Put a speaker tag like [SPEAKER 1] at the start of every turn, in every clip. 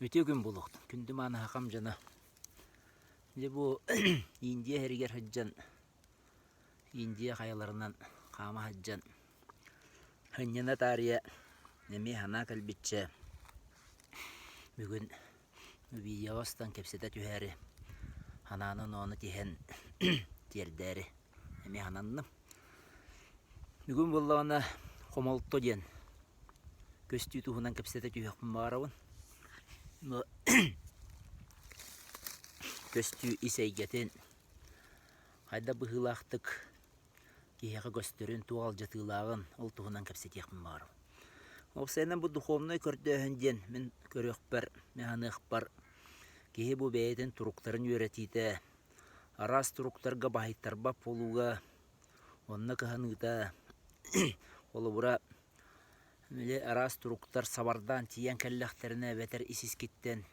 [SPEAKER 1] Үтүө күн буолуохтун, күндү мааны хахам дьоно. Дьэ бу Индия иһэригэр сылдьан, Индия хайаларынан хаама сылдьан, сынньана таарыйа эмиэ санаа кэлбиччэ, бүгүн видеоҕа устан кэпсэтэ түһээри, санааны-оноону тиһэн тиэрдээри эмиэ сананным. Бүгүн буоллаҕына хомолто диэн көстүү туһунан кэпсэтэ түһүөхпүн баҕарабын. Бу көстүү ис эйгэтин хайдах быһыылаахтык киһиэхэ көстөрүн, туох алдьатыылааҕын ол туһунан кэпсэтиэхпин баҕарабын. Уопсайынан бу духовнай көрдөөһүн диэн мин көрүөхпэр, мин саныахпар киһи бу бэйэтин туруктарын үөрэтиитэ, араас туруктарга баһыйтарбат буолууга, онно кыһаныыта, холобура, били араас туруктар сабардаан тиийэн кэллэхтэринэ эбэтэр ис-искиттэн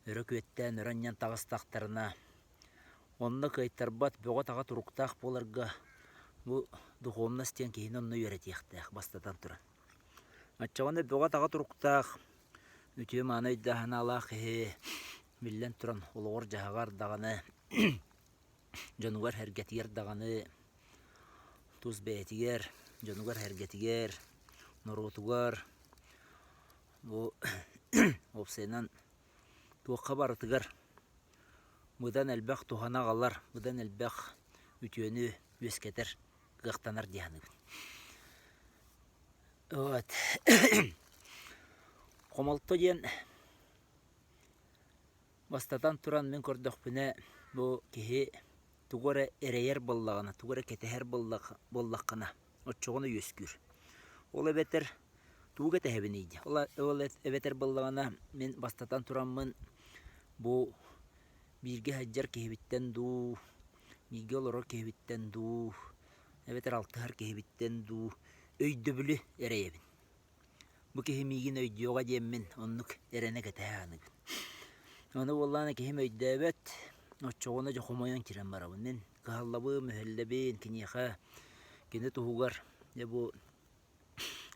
[SPEAKER 1] өрө күөттээн, өрө анньан таҕыстахтарына, онно кыайтарбат бөҕө-таҕа туруктаах буоларга бу духовность диэн киһини онно үөрэтиэхтээх бастатан туран. Оччоҕуна бөҕө-таҕа туруктаах, үтүө-мааны өйдөөх-санаалаах киһи биллэн туран олоҕор-дьаһаҕар даҕаны дьонугар-сэргэтигэр даҕаны тус бэйэтигэр, дьонугар-сэргэтигэр, норуотугар бу уопсайынан туохха барытыгар быдан элбэх туһаны аҕалар, быдан элбэх үтүөнү үөскэтэр кыахтанар дии саныыбын. Вот. Хомолто диэн Бастатан туран мин көрдөхпүнэ, бу киһи тугу эрэ эрэйэр буоллаҕына, тугу эрэ кэтэһэр буоллаххына, оччоҕуна үөскүүр. Ол эбэтэр тугу кэтэһэбиний дии. Ол ол эбэтэр буоллаҕына мин бастатан тураммын бу бииргэ сылдьар киһибиттэн дуу, бииргэ олорор киһибиттэн дуу, эбэтэр алтыһар киһибиттэн дуу өйдөбүлү эрэйэбин. Бу киһи миигин өйдүөҕэ диэммин оннук эрэнэ кэтэһэ аныгын. Ону буоллаҕына киһим өйдөөбөт, оччоҕуна дьэ хомойон киирэн барабын. Мин кыһаллабын, мүһэллэбин киниэхэ, кини туһугар дьэ бу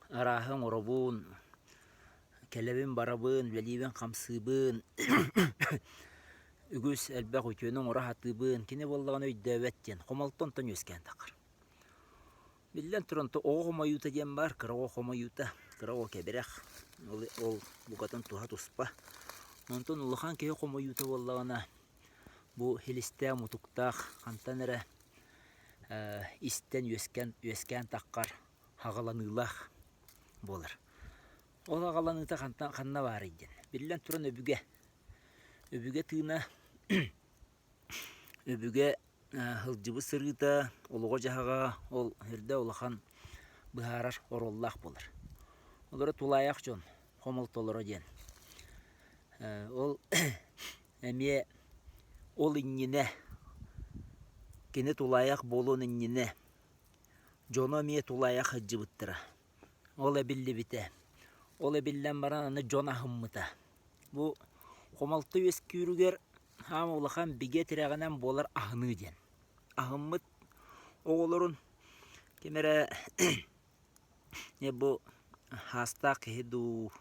[SPEAKER 1] арааһы оҥоробун, кэлэбин-барабын, үлэлиибин-хамсыыбын, үгүс элбэх үтүөнү оҥоро сатыыбын. Кини буоллаҕына өйдөөбөт диэн хомолто онтон үөскээн таххар. Биллэн туран, оҕо хомойуута диэн баар, кыра оҕо хомойуута, кыра оҕо кэбирэх, ол, ол букатын туһа туспа. Онтон улахан киһи хомойуута буоллаҕына, бу силистээх, мутуктаах, хантан эрэ э, истэн үөскээн, үөскээн таххар хаҕаланыылаах буолар. Ол аҕаланыыта хантан ханна баарый диэн. Биллэн туран өбүгэ. Өбүгэ тыына Өбүгэ сылдьыбыт сырыыта, олоҕо-дьаһаҕа ол эрдэ улахан быһаарар оруоллаах буолар. Олоро тулаайах дьон хомолтолоро диэн. Ол эмиэ ол иннинэ кини тулаайах буолуон иннинэ дьоно эмиэ тулаайах сылдьыбыттара. Ол эбиллибитэ. Ол эбиллэн баран аны дьон аһыммыта. Бу хомолто үөскүүрүгэр Хаама улахан бигэ тирэҕинэн буолар аһыныы диэн. Аһыммыт оҕолорун ким эрэ бу хаастаах киһи дуу,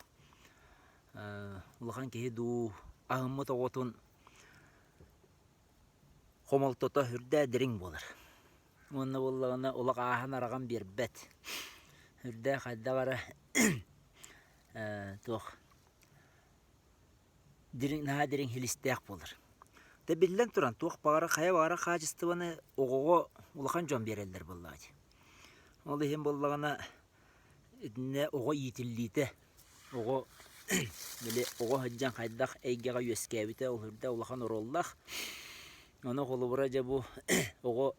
[SPEAKER 1] улахан киһи дуу аһыммыт оҕотун хомолтото үрдээ дириҥ буолар. Уонна буоллаҕына олох ааһан-араҕан биэрбэт. Үрдээх хайдах эрэ туох дириҥ наһаа дириҥ силистээх буолар. Дэ биллэн туран, туох баҕарар хайа баҕарар хаачыстыбаны оҕоҕо улахан дьон биэрэллэр буоллаҕа дии. Ол иһин буоллаҕына итиннэ оҕо иитиллиитэ, оҕо били оҕо сылдьан хайдах эйгэҕэ үөскээбитэ ол үрдэ улахан оруоллаах. Ону холобура дьэ бу оҕо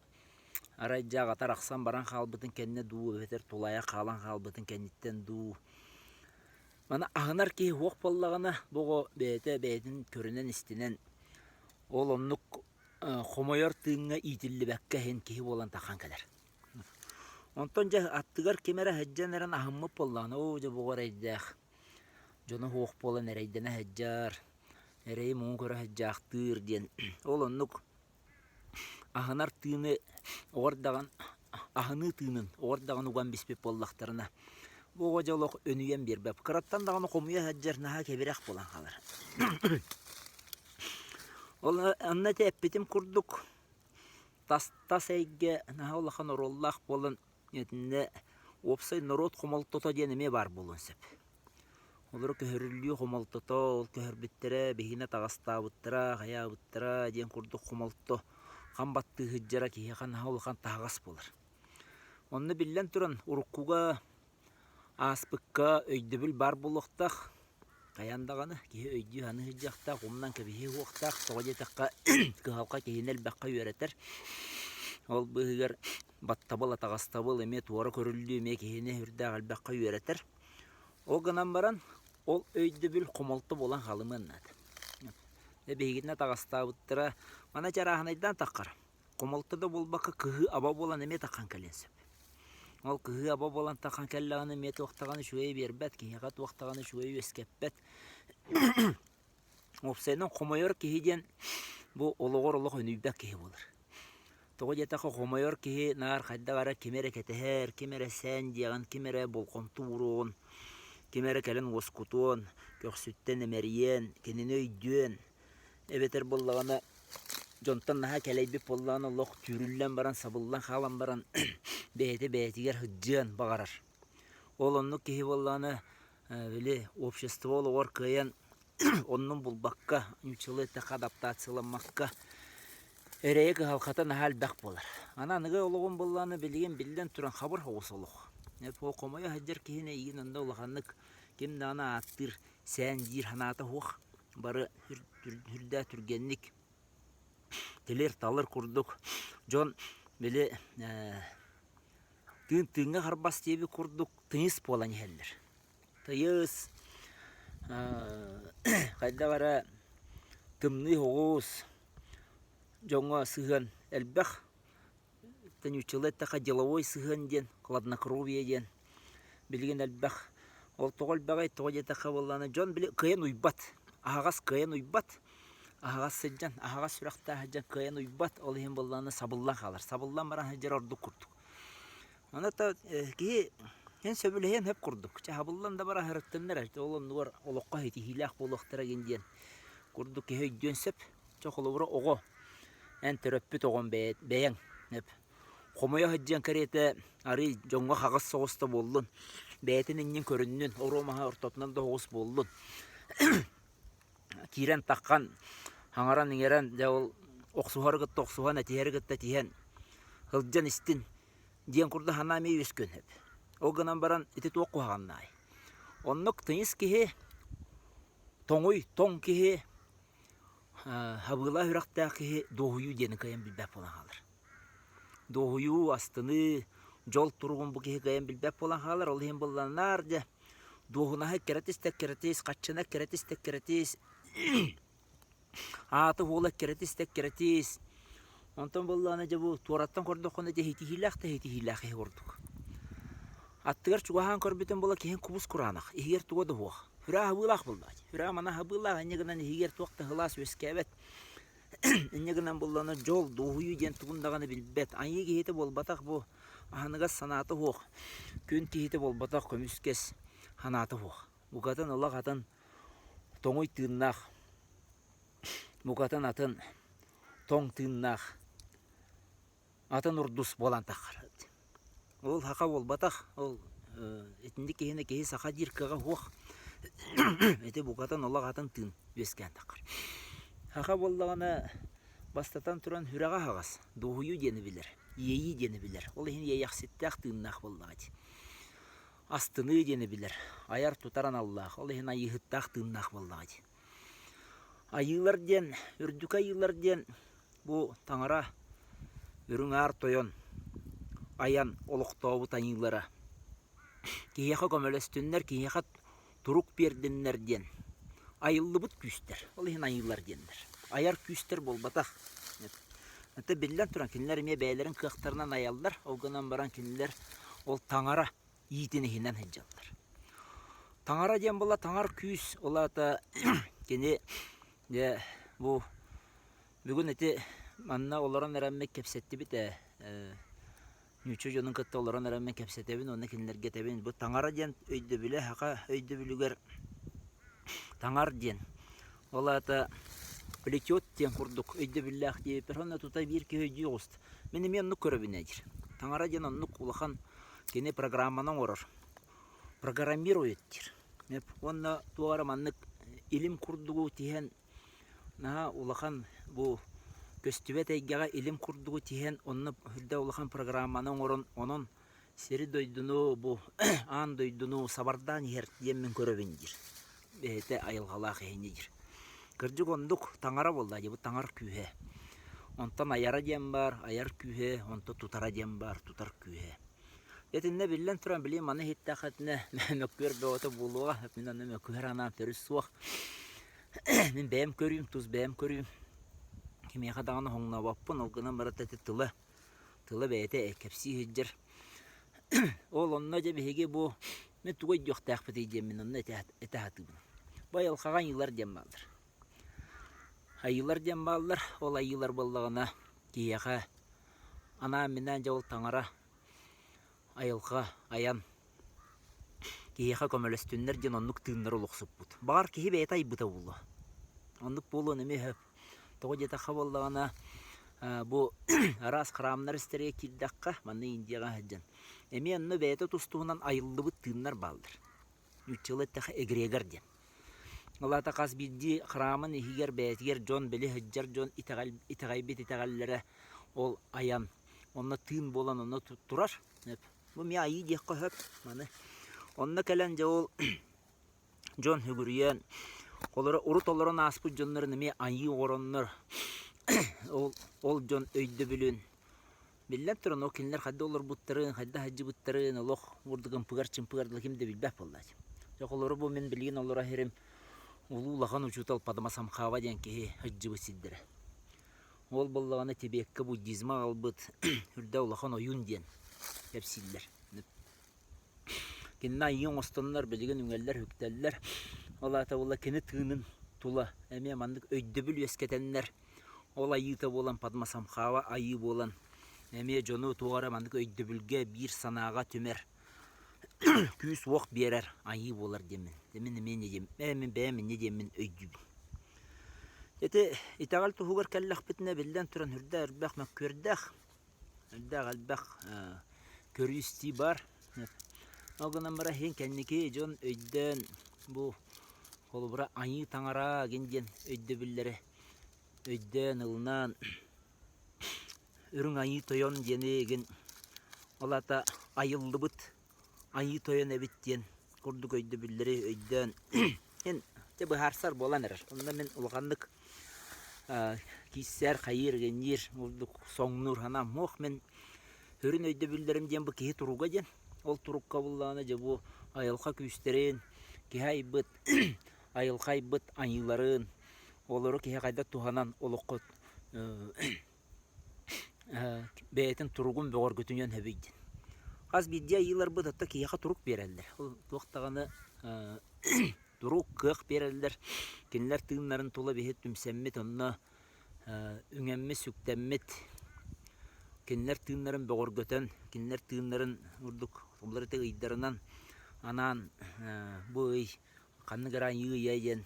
[SPEAKER 1] арай дьэ аҕата арахсан баран хаалбытын кэннэ дуу эбэтэр тулаайах хаалан хаалбытын кэнниттэн дуу Маны аһынар киһи суох буоллаҕына, бу оҕо бэйэтэ бэйэтин көрүнэн-истинэн ол оннук хомойор тыыҥҥа иитиллибэккэ иһин киһи буолан таххан кэлэр. Онтон дьэ аттыгар ким эрэ сылдьан эрэн аһыммыт буоллаҕына, оо дьэ бу оҕо эрэйдээх, дьоно суох буолан эрэйдэнэ сылдьар, эрэйи-муҥу көрө сылдьаахтыыр диэн ол оннук Аһынар тыыны оҕор даҕан аһыныы тыынын оҕор даҕан уган биспит буоллахтарына, Бу оҕо дьэ олох өнүйэн биэрбэт. Кыраттан даҕаны хомуйа сылдьар наһаа кэбирэх буолан хаалар. Ол онно ити эппитим курдук тас тас эйгэ наһаа улахан оруоллаах буолан итиннэ уопсай норуот хомолтото диэн эмиэ баар буолуон сөп. Олору көһөрүллүү хомолтото, ол көһөрбүттэрэ, биһигини атаҕастаабыттара, хайаабыттара диэн курдук хомолто хам баттыы сылдьара киһиэхэ наһаа улахан таһаҕас буолар. Онно биллэн туран, уруккуга ааспыкка өйдөбүл баар буолуохтаах. Хайаан даҕаны киһи өйдүү-саныы сылдьыахтаах, умнан кэбиһиэ суохтаах. Тоҕо диэтэххэ, кыһалҕа киһини элбэххэ үөрэтэр. Ол быыһыгар баттабыл, атаҕастабыл эмиэ туора көрүллүү эмиэ киһини сүрдээх элбэххэ үөрэтэр. Ол гынан баран, ол өйдөбүл хомолто буолан хаалымыан наада. Биһигитин атаҕастаабыттара маны чарааһынайдаан таххар. Хомолто да буолбакка кыһыы-аба буолан эмиэ таххан кэлиэн сөп. Ол кыһыы-аба буолан таххан кэллэҕинэ эмиэ туох даҕаны үчүгэйи биэрбэт, киһиэхэ туох даҕаны үчүгэйи үөскэппэт. Уопсайынан хомойор киһи диэн бу олоҕор олох өнүйбэт киһи буолар. Тоҕо диэтэххэ хомойор киһи наар хайдах эрэ кими эрэ кэтэһэр, ким эрэ сээн диэҕин, ким эрэ болҕомто ууруоҕун, ким эрэ кэлэн уоскутуон, көхсүттэн эмэрийиэн, кинини өйдүөн, Эбэтэр буоллаҕына дьонтон наһаа кэлэйбит буоллаҕына олох түүрүллэн баран, сабыллан хаалан баран бэйэтэ бэйэтигэр сылдьыан баҕарар. Ол оннук киһи буоллаҕына били общество олоҕор кыайан оннун булбакка, нууччалыы эттэххэ адаптацияламмакка эрэйэ кыһалҕата наһаа элбэх буолар. Аны аныгы олоҕун буоллаҕына билигин биллэн туран хабыр соҕус олох. Хомойо сылдьар киһини эйигин онно улаханнык ким даҕаны ааттыыр, сээн диир санаата суох. Бары үрдээх түргэнник тилир-талыр курдук дьон били тыын тыыҥҥа харбас диэбит курдук тыйыс буолан иһэллэр. Тыйыс, хайдах эрэ тымныы соҕус дьоҥҥо сыһыан элбэх. Нууччалыы эттэххэ деловой сыһыан диэн, хладнокровие диэн билигин элбэх. Ол тоҕо элбэҕий? Тоҕо диэтэххэ буоллаҕына дьон били кыайан уйбат, аһаҕас кыайан уйбат, аһаҕас сылдьан, аһаҕас сүрэхтээх сылдьан кыайан уйбат, ол иһин буоллаҕына сабыллан хаалар. Сабыллан баран сылдьар ордук курдук. Ону то киһи эн сөбүлэһиэн сөп курдук. Чэ сабыллан да баран сырыттыннар эрэ, ол оннугар олоххо ситиһиилээх буолуохтара гин диэн курдук киһи өйдүөн сөп. Чэ холобура оҕо Эн төрөппүт оҕом бэйэҥ хомойо сылдьыаҥ кэриэтэ арыый дьоҥҥо хаҕыс соҕус да буоллун, бэйэтин иннин көрүннүн, оруо маһа ортотунан да оҕус буоллун киирэн таххан, хаҥаран-иҥэрэн дьэ ол охсуһары кытта охсуһан, этиһэри кытта этиһэн сылдьан истин диэн курдук санаа эмиэ үөскүөн сөп. Ол гынан баран ити туох куһаҕаннаай? Оннук тыйыс киһи, тоҥуй тоҥ киһи Хабыылаах үрэхтээх киһи дуоһуйуу диэни кыайан билбэт буолан хаалар. Дуоһуйуу, астыныы, дьол туругун бу киһи кыайан билбэт буолан хаалар. Ол иһин былланнаар дьэ дуоһунаһы эккирэтис да эккирэтис, хаччына эккирэтис да эккирэтис, ааты-уола эккирэтис да эккирэтис. Онтон буоллаҕына дьэ бу туораттан көрдөххүнэ дьэ итиһиилээх да итиһиилээх киһи курдук. Аттыгар чугаһаан көрбүтүм буола киһиҥ кубус кураанах, иһигэр туга да суох. Сүрэ аһабыылаах буоллаҕа дии. Сүрэ мана аһабыылаах, инньэ гынан иһигэр туох да сылаас үөскээбэт. Инньэ гынан буоллаҕына дьол, дуоһуйуу диэн тугун даҕаны билбэт. Айыы киһитэ буолбатах бу. Аһыныгас санаата суох. Күн киһитэ буолбатах, көмүскэс санаата суох. Букатын олох атын тоҥуй тыыннаах, букатын атын тоҥ тыыннаах атын урдус буолан таххар. Ол саха буолбатах, ол итинник киһини киһи саха диир кыаҕа суох. Ити букатын олох атын тыын үөскээн таххар. Саха буоллаҕына бастатан туран сүрэҕэ аһаҕас, дуоһуйуу диэни билэр, иэйии диэни билэр. Ол иһин иэйэхситтээх тыыннаах буоллаҕа дии. Астыныы диэни билэр, айар-тутар аналлаах, ол иһин айыыһыттаах тыыннаах буоллаҕа дии. Айыылар диэн, үрдүкү айыылар диэн бу таҥара Үрүҥ Аар Тойон айан олохтообут айыылара киһиэхэ көмөлөстүннэр, киһиэхэ турук биэрдиннэр диэн айыллыбыт күүстэр. Ол иһин айыылар диэннэр. Айар күүстэр буолбатах. Это биллэн туран, кинилэр эмиэ бэйэлэрин кыахтарынан айаллар, ол гынан баран кинилэр ол таҥара иитин иһинэн сылдьаллар. Таҥара диэн буолла таҥар күүс, ол аата кини дьэ бу бүгүн ити манна олорон эрэммит кэпсэттибит ээ. Нуучча дьонун кытта олорон эрэн мин кэпсэтэбин уонна кинилэргэ этэбин бу таҥара диэн өйдөбүлэ саха өйдөбүлүгэр таҥар диэн ол аата плетет диэн курдук өйдөбүллээх диэбиппэр уонна тута биир киһи өйдүү оҕуста. Мин эмиэ оннук көрөбүн ээ диир. Таҥара диэн оннук улахан кини программаны оҥорор. Программирует диир. Уонна туох эрэ маннык илим курдугу тиһэн наһаа улахан бу көстүбэт эйгэҕэ илим курдугу тиһэн онно үрдэ улахан программаны оҥорон онон сири-дойдуну бу аан дойдуну сабардаан иһэр диэммин көрөбүн диир. Бэйэтэ айылҕалаах иһини диир. Кырдьык оннук таҥара буолла дии бу таҥар күүһэ. Онтон айара диэн баар, айар күүһэ, онто тутара диэн баар, тутар күүһэ. Итиннэ биллэн туран, билигин маны иһиттэххитинэ мөккүөр бөҕөтө буолуоҕа. Мин онно мөккүһэр анаан төрүт суох. Мин бэйэм көрүүм, тус бэйэм көрүүм. Кимиэхэ даҕаны хоҥнообоппун, ол гынан баран ити тыла, тыла бэйэтэ кэпсии сылдьар. Ол онно дьэ биһиги бу мин тугу өйдүөхтээхпитий диэммин онно этэ этэ сатыыбын. Бу айылҕаҕа айыылар диэн бааллар. Айыылар диэн бааллар, ол айыылар буоллаҕына киһиэхэ анаан-минээн дьэ ол таҥара айылҕа айан киһиэхэ көмөлөстүннэр диэн оннук тыыннары олохсуппут. Баҕар киһи бэйэтэ айбыта буолуо. Оннук буолуон эмиэ сөп. Тоҕо диэтэххэ буоллаҕына бу араас храмнар истэригэр киирдэххэ, манна Индияҕа сылдьан, эмиэ онно бэйэтэ тус-туһунан айыллыбыт тыыннар бааллар. Нууччалыы эттэххэ эгрегор диэн. Ол аата хас биирдии храмын иһигэр бэйэтигэр дьон, били сылдьар дьон итэҕэл, итэҕэйбит итэҕэллэрэ ол айан онно тыын буолан онно турар. Бу эмиэ айыы диэххэ сөп маны. Онно кэлэн дьэ ол дьон сүгүрүйэн, олоро урут олорон ааспыт дьоннорун эмиэ айыы оҥороннор ол ол дьон өйдөбүлүн биллэн туран ол кинилэр хайдах олорбуттарын, хайдах сылдьыбыттарын олох урдук ымпыгар-чымпыгар дылы ким да билбэт буоллааччы. Дьэ холобура бу мин билигин олоро иһэрим улуу улахан учуутал Падмасамхава диэн киһи сылдьыбыт сирдэрэ. Ол буоллаҕына Тибекка буддизмы аҕалбыт үрдэ улахан ойуун диэн кэпсииллэр. Кинини айыы оҥостоннор билигин үҥэллэр-үктэллэр. Ол аата буолла кини тыынын тула эмиэ маннык өйдөбүл үөскэтэннэр ол айыыта буолан Падмасамхава айыы буолан эмиэ дьону туох эрэ маннык өйдөбүлгэ биир санааҕа түмэр күүс-уох биэрэр айыы буолар диэммин. Мин эмиэ инньэ диэм, мин бэйэм инньэ диэммин өйдүүбүн. Ити итэҕэл туһугар кэллэхпитинэ, биллэн туран, үрдээх элбэх мөккүөрдээх, үрдээх элбэх көрүү-истии баар. Ол гынан баран иһин кэнники дьон өйдөөн бу холобура айыы таҥара гин диэн өйдөбүллэри өйдөөн ылынан Үрүҥ Айыы Тойон диэни игин ол аата айыллыбыт Айыы Тойон эбит диэн курдук өйдөбүллэри өйдөөн эн дьэ быһаарсар буолан эрэр. Онно мин улаханнык кииссээр хайыыр игинниир курдук соҥнуур санаам суох. Мин сүрүн өйдөбүллэрим диэн бу киһи туруга диэн. Ол турукка буллаҕына дьэ бу айылҕа күүстэрин, киһи айбыт айылҕа айбыт айыыларын, олору киһи хайдах туһанан олоххо бэйэтин туругун бөҕөргөтүнүөн сөбүй диэн. Хас биирдии айыыларбыт оттон киһиэхэ турук биэрэллэр. Ол туох даҕаны турук, кыах биэрэллэр. Кинилэр тыыннарын тула биһи түмсэммит, онно үҥэммит, сүктэммит, кинилэр тыыннарын бөҕөргөтөн, кинилэр тыыннарын курдук уларыта ыйдарынан анаан бу ый ханнык эрэ айыы ыйа диэн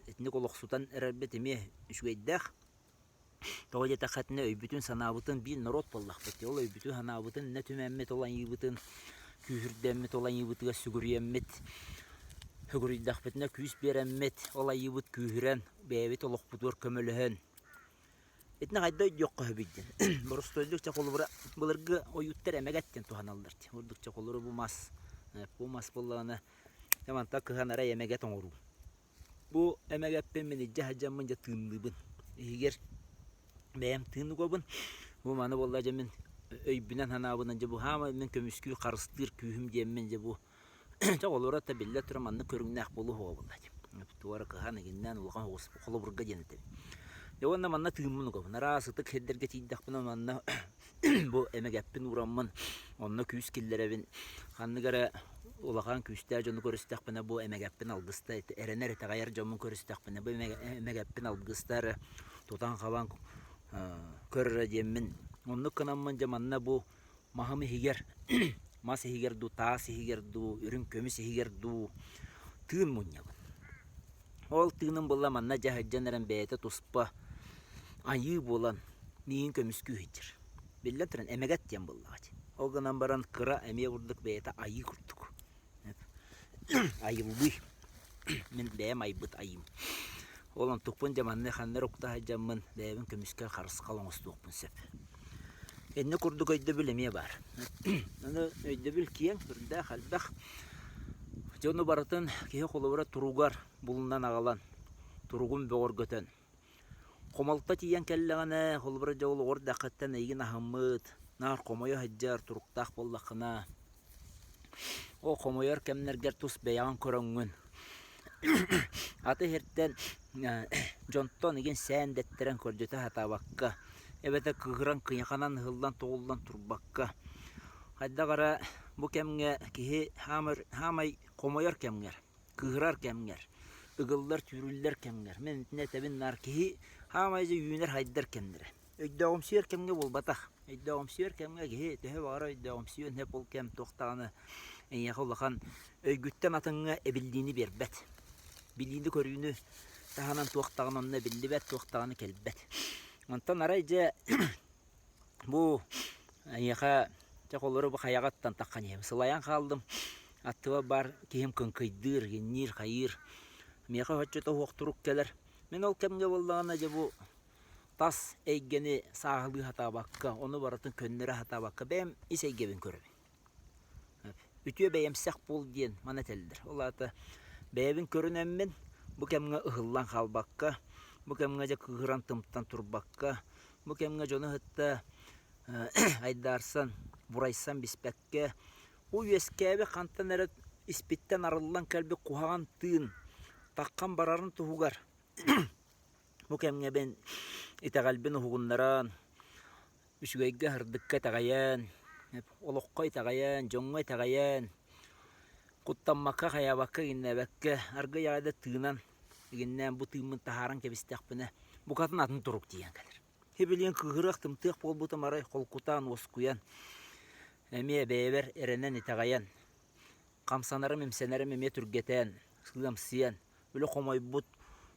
[SPEAKER 1] итинник олохсутан эрэрбит эмиэ үчүгэйдээх. Тоҕо диэтэххитинэ өйбүтүн-санаабытын биир норуот буоллахпыт. Ол өйбүтүн-санаабытын иннэ түмэммит, ол айыыбытын күүһүрдэммит, ол айыыбытыгар сүгүрүйэммит, сүгүрүйдэхпитинэ күүс биэрэммит, ол айыыбыт күүһүрэн, бэйэбит олохпутугар көмөлөһөн Итини хайда өйдүөххэ сөбүй диэн. Боростуойдук чэ холобура былыргы ойууттар эмэгэт диэн туһаналлар дии. Ордук чэ холобура бу мас, бу мас буоллаҕына дьэ мантан кыһан арай эмэгэт оҥоруу. Бу эмэгэппин мин илдьэ сылдьаммын дьэ тыынныыбын. Иһигэр бэйэм тыын угабын. Бу маны буолла дьэ мин өйбүнэн санаабынан дьэ бу хаама мин көмүскүүр харыстыыр күүһүм диэммин дьэ бу Чэ, олоро да биллэ турар маннык көрүҥнээх буолуо суоҕа буолла дии. Туора кыһан игиннээн улахан оҕус холобурга диэн этэбин. Дьэ уонна манна тыыммын угабын. Араас ытык сирдэргэ тиийдэхпинэ манна бу эмэгэппин уураммын онно күүс киллэрэбин. Ханнык эрэ улахан күүстээх дьону көрүстэхпинэ бу эмэгэппин алгыста эрэнэр итэҕэйэр дьоммун көрүстэхпинэ бу эмэгэппин алгыста эрэ тутан-хабан көрөрө диэммин. Оннук гынаммын дьэ манна бу маһым иһигэр, мас иһигэр дуу, таас иһигэр дуу, үрүҥ көмүс иһигэр дуу тыын мунньабын. Ол тыыным буолла манна дьэ сылдьан эрэн бэйэтэ туспа айыы буолан миигин көмүскүү сылдьар. Биллэн туран эмэгэт диэн буоллаҕа дии. Ол гынан баран кыра эмиэ курдук бэйэтэ айыы курдук. Айыллыы. Мин бэйэм айбыт айыым. Ол онтукпун дьэ манна ханна эрэ укта сылдьаммын бэйэбин көмүскэл харысхал оҥостуохпун сөп. Иннэ курдук өйдөбүл эмиэ баар. Аны өйдөбүл киэҥ, үрдээх, элбэх. Дьону барытын киһи холобура туругар булунан аҕалан, туругун бөҕөргөтөн, хомолто тиийэн кэллэҕинэ, холобура дьэ ол оҕо эрдэххиттэн эйигин аһыммыт, наар хомойо сылдьар туруктаах буоллаххына, ол хомойор кэмнэргэр тус бэйэҕин көрөҥҥүн, аты иһэртэн дьонтон игин сээн дэттэрэн көрдөтө сатаабакка, эбэтэр кыыһыран кыйаханан ыһыллан-тоҕуллан турбакка, хайдах эрэ бу кэмҥэ киһи хаамай хомойор кэмҥэр, кыыһырар кэмҥэр, ыгыллар-түүрүллэр кэмҥэр, мин итини этэбин наар киһи хаамай дьэ үүнэр-сайдар кэмнэрэ. Өйдөөҕүмсүйэр кэмҥэ буолбатах. Өйдөөҕүмсүйэр кэмҥэ киһи төһө баҕарар өйдөөҕүмсүйүөн сөп ол кэм туох даҕаны эйиэхэ улахан өйгүттэн атыҥҥа эбиллиини биэрбэт. Билиини-көрүүнү таһынан туох даҕаны онно эбиллибэт, туох даҕаны кэлбэт. Онтон арай дьэ бу эйиэхэ чэ холобура бу хайаҕыттан таххан иһэбин. Сылайан хааллым. Аттыбар баар киһим кыҥкыйдыыр, инниир-хайыыр. Миэхэ оччото суох турук кэлэр. Мин ол кэмҥэ буоллаҕына дьэ бу тас эйгэни сааһылыы сатаабакка, ону барытын көннөрө сатаабакка бэйэм ис эйгэбин көрөбүн. Үтүө бэйэмсэх буол диэн маны этэллэр. Ол аата бэйэбин көрүнэммин бу кэмҥэ ыһыллан хаалбакка, бу кэмҥэ дьэ кыыһыран тымтан турбакка, бу кэмҥэ дьону кытта айдаарсан, бурайсан биспэккэ, бу үөскээбит хантан эрэ испиттэн арыллан кэлбит куһаҕан тыын таххан барарын туһугар Бу кэмҥэ мин итэҕэлбин уһугуннаран, үчүгэйгэ, сырдыкка итэҕэйэн, олоххо итэҕэйэн, дьоҥҥо итэҕэйэн, куттаммакка, хайаабакка, иҥнэбэккэ, аргыый аҕай да тыынан, игиннээн бу тыыммын таһааран кэбистэхпинэ, букатын атын турук тиийэн кэлэр. Сибилигин кыыһырыах-тымтыах буолбутум арай холкутаан, уоскуйан, эмиэ бэйэбэр эрэнэн, итэҕэйэн, хамсанарым-имсэнэрим эмиэ түргэтээн, сыамсыйан, Үлэ хомойбут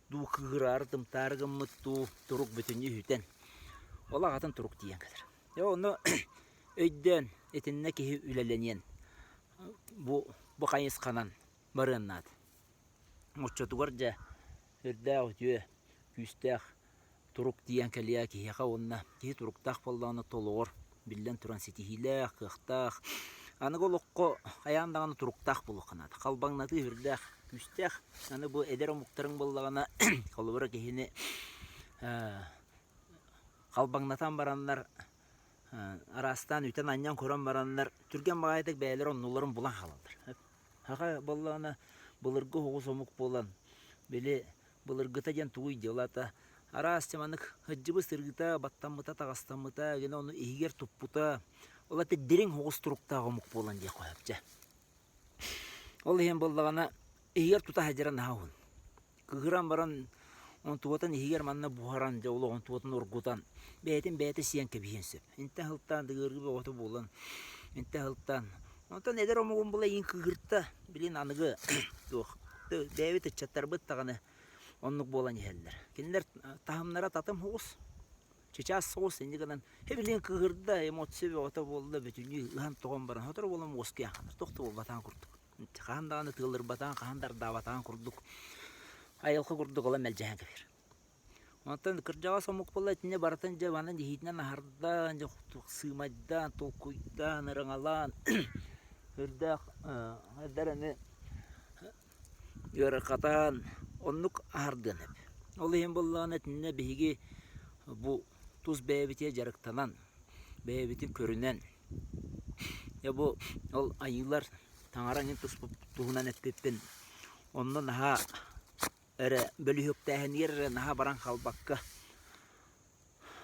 [SPEAKER 1] дуу, кыыһыраары-тымтаары гыммыт дуу турук бүтүннүү үһүтэн, ол аҕатын турук тиийэн кэлэр. Дьэ онно өйдөөн итиннэ киһи үлэлэниэн бу бу хайысханан барыан наада. Оччотугар дьэ үрдээх үтүө күүстээх турук тиийэн кэлиэ киһиэхэ уонна киһи туруктаах буоллаҕына толоҕор биллэн туран ситиһиилээх, кыахтаах. Аныгы олоххо хайаан даҕаны туруктаах буолуохха наада. Халбаҥнатыы сүрдээх күүстээх. Аны бу эдэр омуктарыҥ буоллаҕына холобура киһини халбаҥнатан бараннар араастаан үтэн-анньан көрөн бараннар түргэн баҕайытык бэйэлэрэ оннуларын булан хаалаллар. Саха буоллаҕына былыргы оҕус омук буолан били Былыргыта диэн тугуй дьыалата араас маннык сылдьыбыт сырыыта, баттаммыта, таҕастаммыта, гына ону иһигэр туппута. Ол аты дириҥ оҕус туруктаах омук буолан диэх сөп дьэ. Ол иһин буоллаҕына иһигэр тута сылдьара наһаа уһун. Кыыһыран баран онтугутун иһигэр манна буһаран дьэ ол онтугутун оргутан бэйэтин бэйэтэ сиэн кэбиһиэн сөп. Интэ сылтаан ыарыы бөҕөтө буолан интэ сылтаан Онтон эдэр омугум була иин кыыһырта билин аныгы туох бэйэбит ыччаттарбыт даҕаны оннук буолан иһэллэр. Кинилэр таһымнара татым соҕус, чычаас соҕус инньэ гынан билигин кыыһырда, эмоция бөҕөтө буолла бүтүннүү ыһан-тоҕон баран сотору буолан уоскуйан хаалар. Туох да буолбатаҕын курдук. Хаһан даҕаны тыалырбатаҕын, хаһан да ардаабатаҕын курдук айылҕа курдук ыла мэлдьэһэн кэбиһэр. Онтон кырдьаҕас омук буолла итиннэ барытын дьэ манан иһиитинэн аһардаан, дьэ сыымайдаан, толкуйдаан, ырыҥалаан үрдээх эдэр аны ыарырҕатан оннук аһардыан сөп. Ол иһин буоллаҕына итиннэ биһиги бу тус бэйэбитигэр дьарыктанан, бэйэбитин көрүнэн, дьэ бу ол айыылар таҥара эҥин туһунан эппиппин онно наһаа эрэ бөлүһүөктээһинигэр эрэ наһаа баран хаалбакка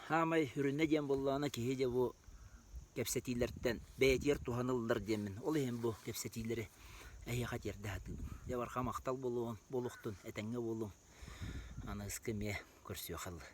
[SPEAKER 1] саамай сүрүнэ диэн буоллаҕына киһи дьэ бу кэпсэтиилэртэн бэйэтигэр туһаныллар диэммин ол иһин бу кэпсэтиилэри эһиэхэ тиэрдэ сатыыбын. Дьэ барҕа махтал буолуон буолуохтун этэҥҥэ буолуҥ. Аныгыскы эмиэ көрсүөххэ дылы.